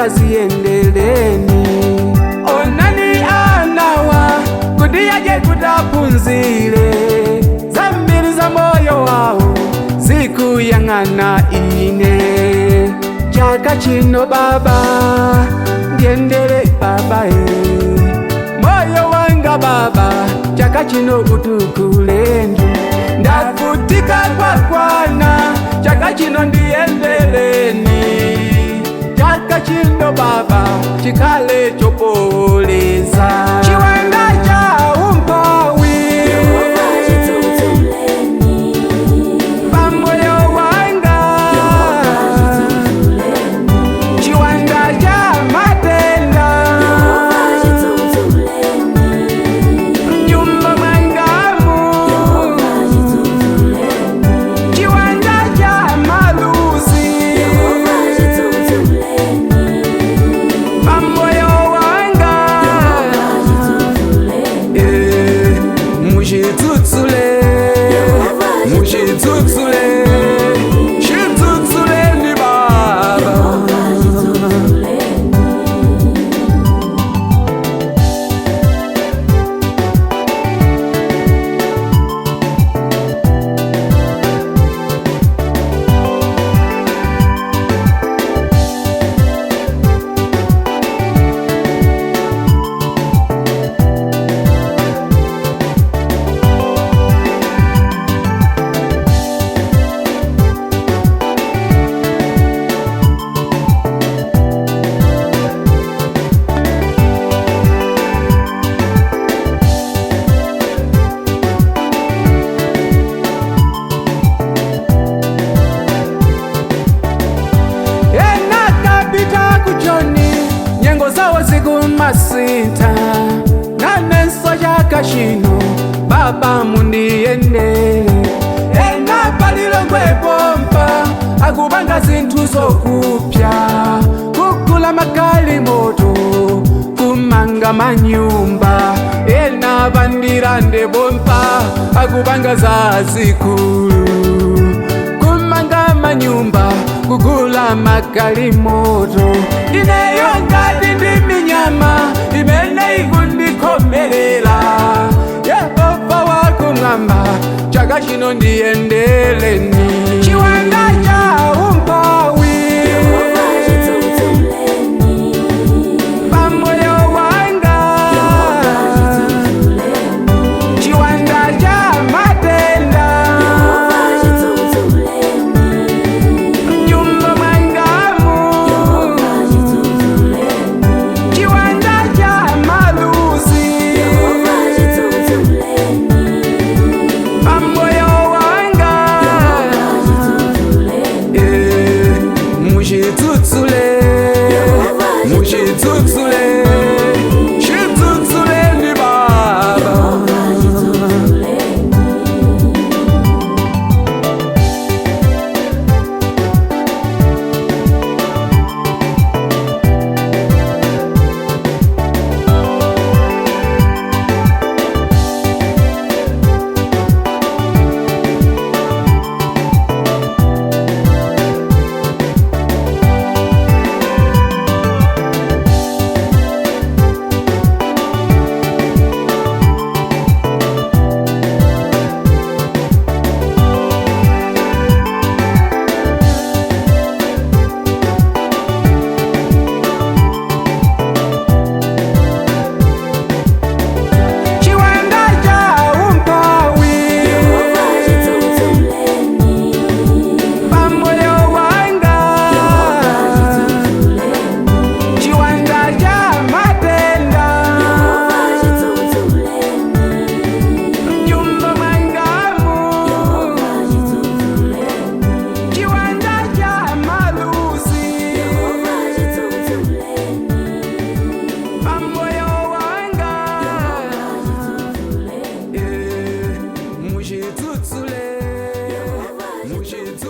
zanga ziyendeleni. Onani anawa kuti yaje kutaphunzire zambiri za moyo wawo zikuyang'ana ine. Chaka chino baba ndiendere baba e, moyo wanga baba chaka chino utukuleni. Ndavutika kwakwana chaka chino ndiendeleni. Chaka chino baba chikale chopoleza chiwanda cha umphawi. Yehova chitutuleni. Pamoyo wanga. Yehova chitutuleni. Chiwanda cha matenda. Yehova chitutuleni. Nyumba mwangamu. Yehova chitutuleni. Chiwanda cha maluzi. Yehova chitutuleni. Pamoyo wanga. Yehova chitutuleni. Eh, muchitsutsule. Yehova. Muchitsutsule, chitsutsule baba. Yehova chitutuleni. Enakapita kuchoni nyengo zawo zikumasita nanenso chaka chino baba mundiyendere. Enapalilongwe pompa akupanga zinthu zokupya kugula magalimoto kumanga manyumba. Ena pandirande pompa akupanga zazikulu kumanga manyumba kugula magalimoto. Ineyo ngati ndi minyama imene ikundikhomerera. Yehova wakumwamba chaka chino ndiyendeleni. Chiwanda cha umphawi. Yehova chitutuleni. Pamoyo wanga. Yehova chitutuleni. Chiwanda cha matenda. Yehova chitutuleni. Nyumba mwangamu. Yehova chitutuleni. Chiwanda cha maluzi. Yehova chitutuleni. Pamoyo wanga. Yehova chitutuleni. Eh, muchitsutsule. Yehova. Muchitsutsule, chitsutsule baba. Yehova chitutuleni. Chiwanda cha umphawi. Yehova chitutuleni. Pamoyo wanga. Yehova chitutuleni. Chiwanda cha matenda. Yehova chitutuleni. Nyumba mwangamu. Yehova chitutuleni. Chiwanda cha maluzi. Yehova chitutuleni. Pamoyo wanga. Yehova chitutuleni. Eh, muchitsutsule. Yehova. Muchitsutsule.